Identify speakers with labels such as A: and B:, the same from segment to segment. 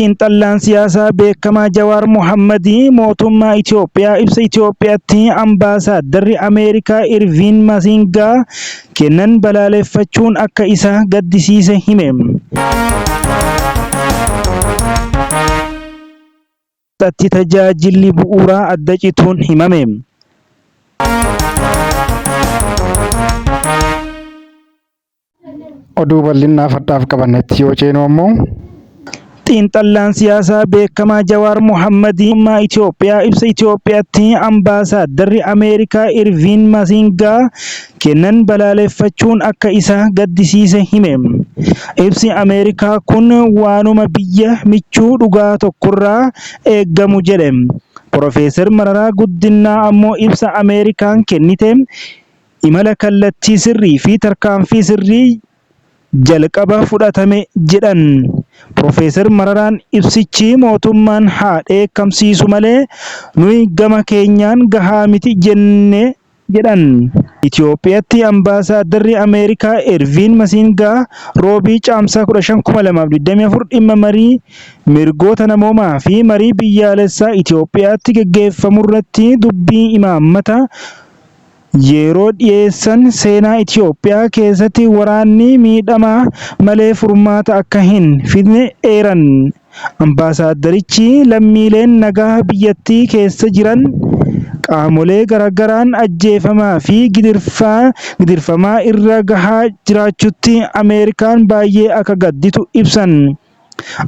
A: Xiinxallaan siyaasaa beekamaa Jawaar Mohaammadii mootummaa Itoophiyaa ibsa Itoophiyaatti ambaasaaddarri Ameerikaa Irviin Masingaa kennan balaaleffachuun akka isa gaddisiise hime. tti tajaajilli bu'uuraa adda cituun himame.
B: Oduu bal'innaaf har'aaf qabannetti yoo ceenu ammoo.
A: Xiinxallaan siyaasaa beekamaa Jawaar Mohaammadii mootummaa Itoophiyaa ibsa Itoophiyaatti ambaasaaddarri Ameerikaa Irviin Masingaa kennan balaaleffachuun akka isa gaddisiise hime. Ibsi Ameerikaa kun waanuma biyya michuu dhugaa tokkorraa eeggamu jedhe. Pirofeesar Mararaa Guddinaa ammoo ibsa Ameerikaan kennite imala kallattii sirrii fi tarkaanfii sirrii jalqaba fudhatame jedhan. Pirofeesar Mararaan ibsichi mootummaan haa dheekkamsiisu malee nuyi gama keenyaan gahaa miti jenne jedhan. Itoophiyaatti ambaasaaddarri Ameerikaa Erviin Masingaa Roobii Caamsaa 15, 2024 dhimma marii mirgoota namoomaa fi marii biyyaalessaa Itoophiyaatti geggeeffamurratti dubbii imaammata yeroo dhiyeessan seenaa Itoophiyaa keessatti waraanni miidhama malee furmaata akka hin fidne eeran. Ambaasaaddarichi lammiileen nagaa biyyattii keessa jiran qaamolee garaagaraan ajjeefamaa fi gidirfamaa irra gahaa jiraachuutti Ameerikaan baay'ee akka gadditu ibsan.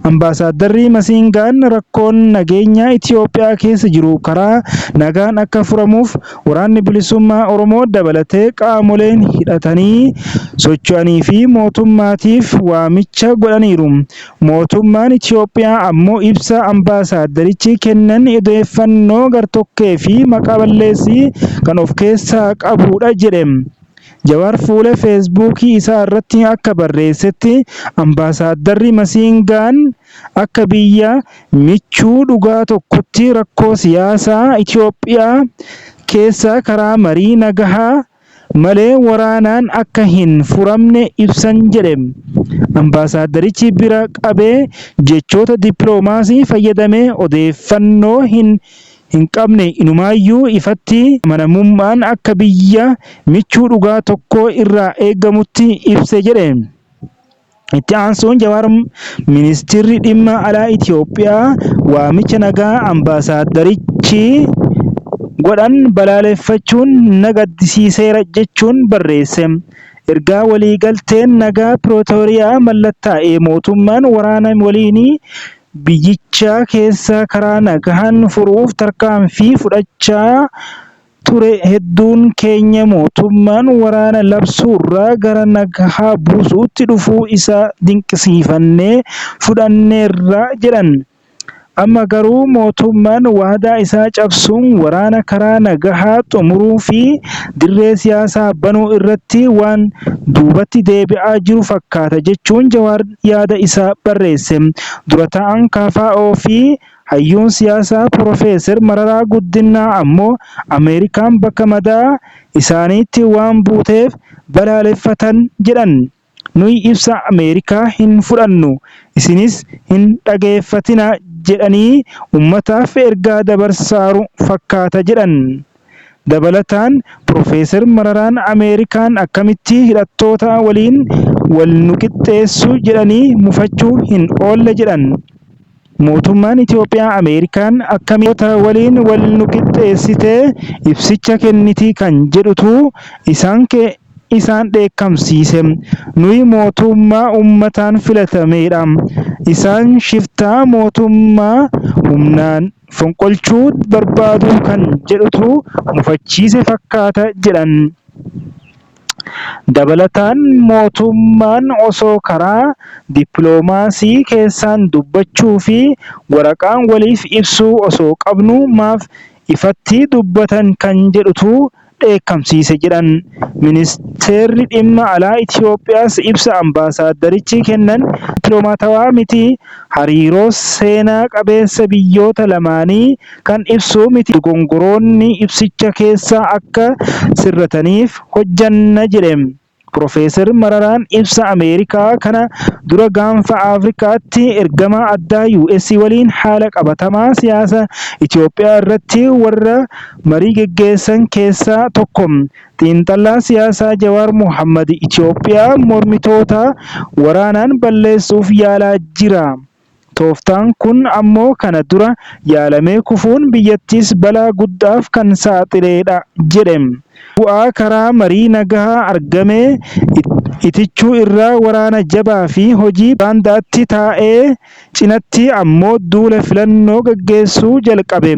A: Ambaasaaddarri Masingaan rakkoon nageenyaa Itoophiyaa keessa jiru karaa nagaan akka furamuuf waraanni bilisummaa Oromoo dabalatee qaamoleen hidhatanii socho'anii fi mootummaatiif waamicha godhaniiru. Mootummaan Itoophiyaa ammoo ibsa ambaasaaddarichi kennan odeeffannoo gartokkee fi maqaa balleessii kan of keessaa qabudha jedhe. Jawaar fuula Feesbuukii isaa irratti akka barreessetti ambaasaaddarri Masingaan akka biyya michuu dhugaa tokkotti rakkoo siyaasaa Itoophiyaa keessaa karaa marii nagahaa malee waraanaan akka hin furamne ibsan jedhe. Ambaasaaddarichi bira qabee jechoota dippiloomaasii fayyadamee odeeffannoo hin hin qabne inumaayyuu ifatti amanamummaan akka biyya michuu dhugaa tokkoo irraa eegamutti ibse jedhe. Itti aansuun Jawaar ministeerri dhimma alaa Itoophiyaa waamicha nagaa ambaasaaddarichi godhan balaaleffachuun na gaddisiiseera jechuun barreesse. Ergaa waliigalteen nagaa Pirootooriyaa mallattaa'e mootummaan waraana waliinii biyyichaa keessa karaa nagahaan furuuf tarkaanfii fudhachaa ture hedduun keenya mootummaan waraana labsuurraa gara nagaa buusuutti dhufuu isaa dinqisiifannee fudhanneerra jedhan. Amma garuu mootummaan waadaa isaa cabsuun waraana karaa nagahaa xumuruu fi dirree siyaasaa banuu irratti waan duubatti deebi'aa jiru fakkaata jechuun Jawaar yaada isaa barreesse. Dura taa'aan KFO fi hayyuun siyaasaa Pirofeesar Mararaa Guddinaa ammoo Ameerikaan bakka madaa isaaniitti waan buuteef balaaleffatan jedhan. Nuyi ibsa Ameerikaa hin fudhannu, isinis hin dhageeffatinaa jedhanii ummataaf ergaa dabarsaaru fakkaata jedhan. Dabalataan Pirofeesar Mararaan Ameerikaan akkamitti hidhattoota waliin wal nu qixxeessu jedhanii mufachuu hin oolle jedhan. Mootummaan Itoophiyaa Ameerikaan akkamitti waliin wal nu qixxeessitee ibsicha kenniti kan jedhutu isaan isaan dheekkamsiise. Nuyi mootummaa uummataan filatameedha. Isaan shiftaa mootummaa humnaan fonqolchuu barbaadu kan jedhutu mufachiise fakkaata jedhan. Dabalataan mootummaan osoo karaa dippiloomaasii keessaan dubbachuu fi waraqaan waliif ibsuu osoo qabnuu maaf ifatti dubbatan kan jedhutu dheekkamsiise jedhan. Ministeerri dhimma alaa Itoophiyaas ibsa ambaasaaddarichi kennan dippiloomaatawaa miti hariiroo seenaa qabeessa biyyoota lamaanii kan ibsu miti dogongoroonni ibsicha keessaa akka sirrataniif hojjanna jedhe. Profeesar Mararaan ibsa Ameerikaa kana dura gaanfa Afrikaatti ergama addaa US waliin haala qabatamaa siyaasa Itoophiyaa irratti warra marii geggeessan keessaa tokko. Xiinxalaa siyaasaa Jawaar Mohammad Itoophiyaa mormitoota waraanaan balleessuuf yaalaa jira. Tooftaan kun ammoo kana dura yaalamee kufuun biyyattiis balaa guddaaf kan saaxileedha jedhe. Bu'aa karaa marii nagahaa argame itichuu irraa waraana jabaa fi hojii baandaatti taa'ee cinatti ammoo duula filannoo gaggeessuu jalqabe.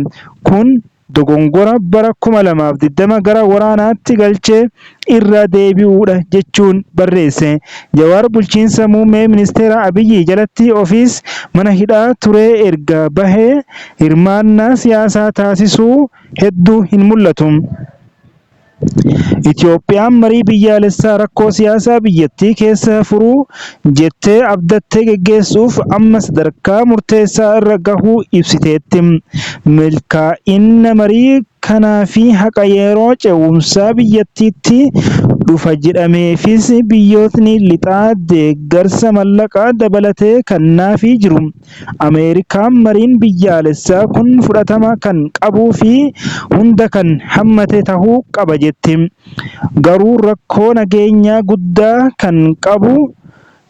A: Kun dogongora bara 2020 gara waraanaatti galchee irra deebi'uudha jechuun barreesse. Jawaar bulchiinsa muummee ministeera Abiyyi jalatti ofiis mana hidhaa turee erga bahee hirmaannaa siyaasaa taasisuu hedduu hin mul'atu. Itoophiyaan marii biyyaalessaa rakkoo siyaasaa biyyattii keessa furuu jettee abdattee geggeessuuf amma sadarkaa murteessaa irra gahuu ibsiteetti. Milkaa'ina marii kanaa fi haqa yeroo ce'umsaa biyyattiitti dhufa jedhameefis biyyootni lixaa deeggarsa mallaqaa dabalatee kennaafii jiru. Ameerikaan mariin biyyaalessaa kun fudhatama kan qabuu fi hunda kan hammate tahuu qaba jetti. Garuu rakkoo nageenyaa guddaa kan qabu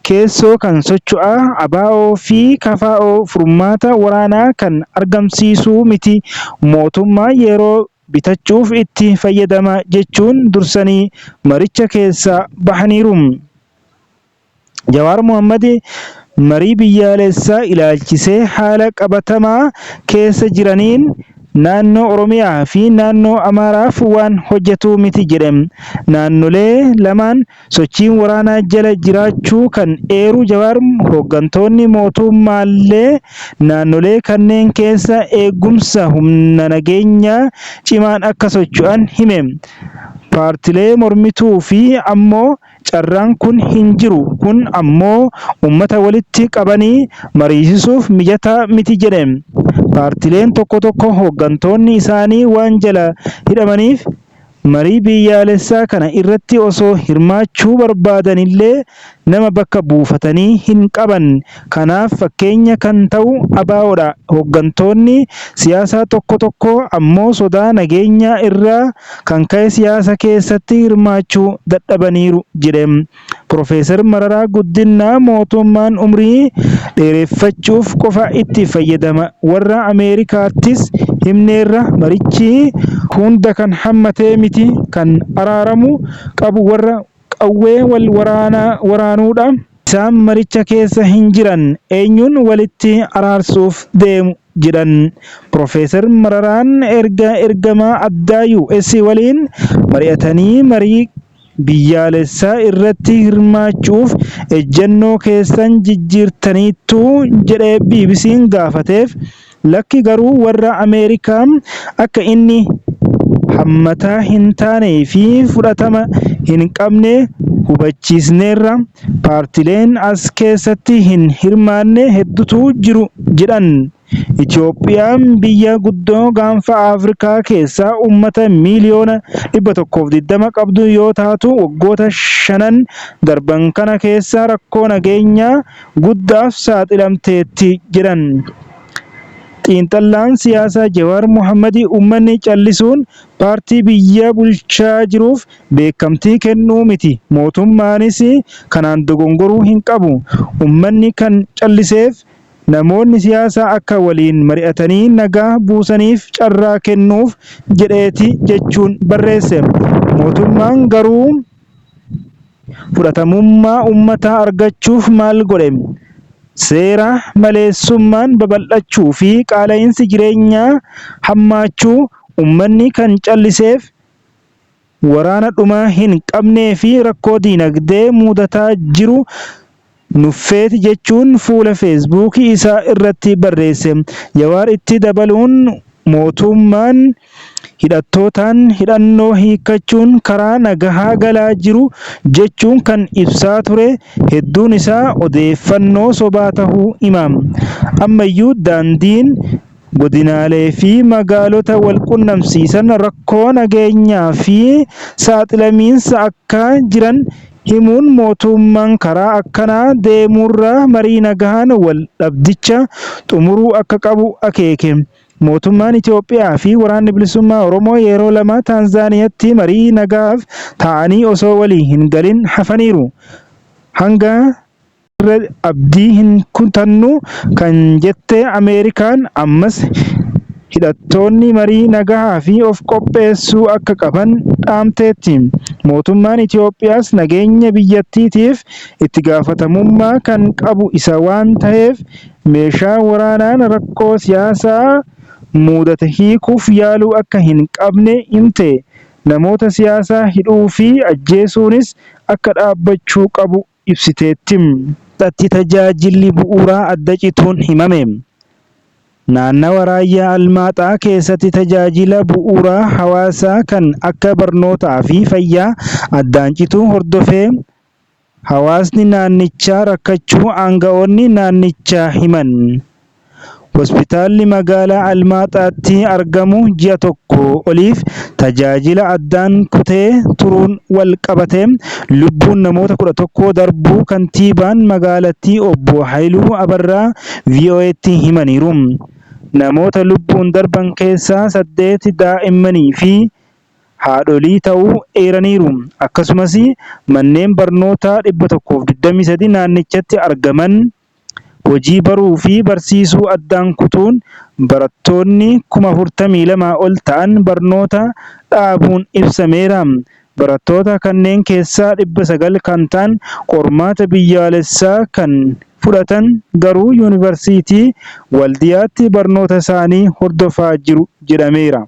A: keessoo kan socho'aa ABO fi KFO furmaata waraanaa kan argamsiisuu miti. Mootummaa yeroo bitachuuf itti fayyadama jechuun dursanii maricha keessaa bahaniiru. Jawaar Mohammad marii biyyaalessaa ilaalchisee haala qabatamaa keessa jiraniin naannoo Oromiyaa fi naannoo Amaaraaf waan hojjetu miti jedhe. Naannolee lamaan sochiin waraanaa jala jiraachuu kan eeru Jawaar hooggantoonni mootummaallee naannolee kanneen keessa eegumsa humna nageenyaa cimaan akka socho'an hime. Paartilee mormituu fi ammoo carraan kun hin jiru. Kun ammoo uummata walitti qabanii mariisisuuf mijataa miti jedhe. Paartileen tokko tokko hooggantoonni isaanii waan jala hidhamaniif marii biyyaalessaa kana irratti osoo hirmaachuu barbaadanillee nama bakka buufatanii hin qaban. Kanaaf fakkeenya kan ta'u ABOdha. Hooggantoonni siyaasaa tokko tokko ammoo sodaa nageenyaa irraa kan ka'e siyaasa keessatti hirmaachuu dadhabaniiru jedhe. Profeesar Mararaa Guddinaa mootummaan umrii dheereffachuuf qofa itti fayyadama. Warra Ameerikaattis himneerra marichi hunda kan hammatee miti kan araaramu qabu warra qawwee wal waraanuudha. Isaan maricha keessa hin jiran eenyuun walitti araarsuuf deemu jedhan. Profeesar Mararaan erga ergamaa addaa US waliin mari'atanii marii biyyaalessaa irratti hirmaachuuf ejjennoo keessan jijjiirtaniittu jedhee BBC'n gaafateef lakki garuu warra Ameerikaa akka inni hammataa hin taanee fi fudhatama hin qabne hubachiisneerra. Paartileen as keessatti hin hirmaanne hedduutu jiru jedhan. Itoophiyaan biyya guddoo gaanfa Afrikaa keessaa uummata miiliyoona 120 qabdu yoo taatu waggoota shanan darban kana keessa rakkoo nageenyaa guddaaf saaxilamteetti jedhan. Xiinxalaan siyaasaa Jawaar Mohammad uummanni callisuun paartii biyya bulchaa jiruuf beekamtii kennuu miti. Mootummaanis kanaan dogongoruu hin qabu. Uummanni kan calliseef namoonni siyaasaa akka waliin mari'atanii nagaa buusaniif carraa kennuuf jedheeti jechuun barreesse. Mootummaan garuu fudhatamummaa uummataa argachuuf maal godhe? Seera maleessummaan babal'achuu fi qaala'insi jireenyaa hammaachuu uummanni kan calliseef waraana dhuma hin qabnee fi rakkoo diinagdee mudataa jiru nuffeeti jechuun fuula feesbuukii isaa irratti barreesse. Jawaar itti dabaluun mootummaan hidhattootaan hidhannoo hiikkachuun karaa nagahaa galaa jiru jechuun kan ibsaa ture hedduun isaa odeeffannoo sobaa tahuu hima. Ammayyuu daandiin godinaalee fi magaalota wal qunnamsiisan rakkoo nageenyaa fi saaxilamiinsa akka jiran himuun mootummaan karaa akkanaa deemuurra marii nagahaan wal dhabdicha xumuruu akka qabu akeeke. Mootummaan Itoophiyaa fi Waraanni Bilisummaa Oromoo yeroo lama Taanzaaniyaatti marii nagaaf taa'anii osoo walii hin galin hafaniiru. Hanga abdii hin kutannu kan jette Ameerikaan ammas hidhattoonni marii nagahaa fi of qopheessuu akka qaban dhaamteetti. Mootummaan Itoophiyaas nageenya biyyattiitiif itti gaafatamummaa kan qabu isa waan ta'eef meeshaa waraanaan rakkoo siyaasaa mudate hiikuuf yaaluu akka hin qabne himte. Namoota siyaasaa hidhuu fi ajjeesuunis akka dhaabbachuu qabu ibsiteetti. Tajaajilli bu'uuraa adda cituun himame. Naannawa Raayyaa Almaaxaa keessatti tajaajila bu'uuraa hawaasaa kan akka barnootaa fi fayyaa addaan cituu hordofee hawaasni naannichaa rakkachuu aanga'oonni naannichaa himan. Hospitaalli magaalaa Almaaxaatti argamu ji'a tokko oliif tajaajila addaan kutee turuun wal qabatee lubbuun namoota 11 darbuu kantiibaan magaalattii obbo Haayiluu Abarraa VOA'tti himaniiru. Namoota lubbuun darban keessaa 8 daa'immanii fi haadholii ta'uu eeraniiru. Akkasumas manneen barnootaa 123 naannichatti argaman hojii baruu fi barsiisuu addaan kutuun barattoonni 42,000 ol ta'an barnoota dhaabuun ibsameera. Barattoota kanneen keessaa 900 kan ta'an qormaata biyyaalessaa kan fudhatan garuu yuunivarsiitii Waldiyaatti barnoota isaanii hordofaa jiru jedhameera.